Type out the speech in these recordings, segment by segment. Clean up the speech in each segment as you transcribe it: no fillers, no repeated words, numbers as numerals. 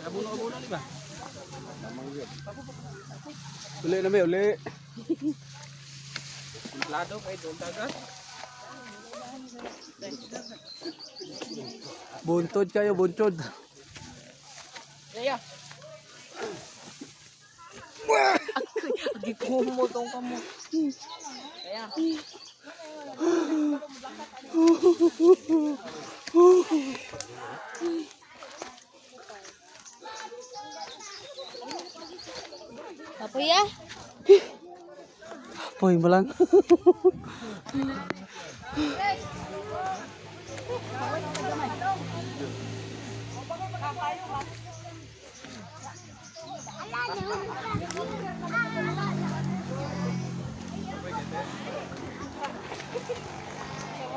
Abuno-abuno di ba? Uli na may, uli. Templado kay doon dagat. Buntod kayo, buntod. Kaya. Agi kumo tong kamo. Kaya. Kapoy ah. Poy mo lang.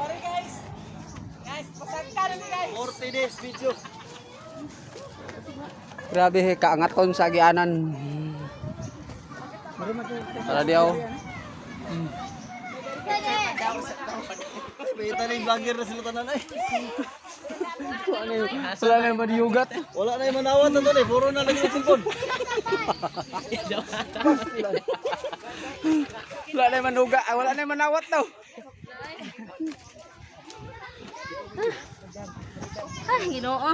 Sorry guys. Guys, pasagta na ni guys. 40 days video. Grabe, kaangaton sa agianan. Tara diaw. Ay, pahita na yung vlogger na sila tanan ay. Wala na yung maniyugat. Wala na yung manawat na to eh. Puro na lang yung cellphone. Wala na yung manuga. Ah, wala na yung manawat daw. Ay, Ginoo.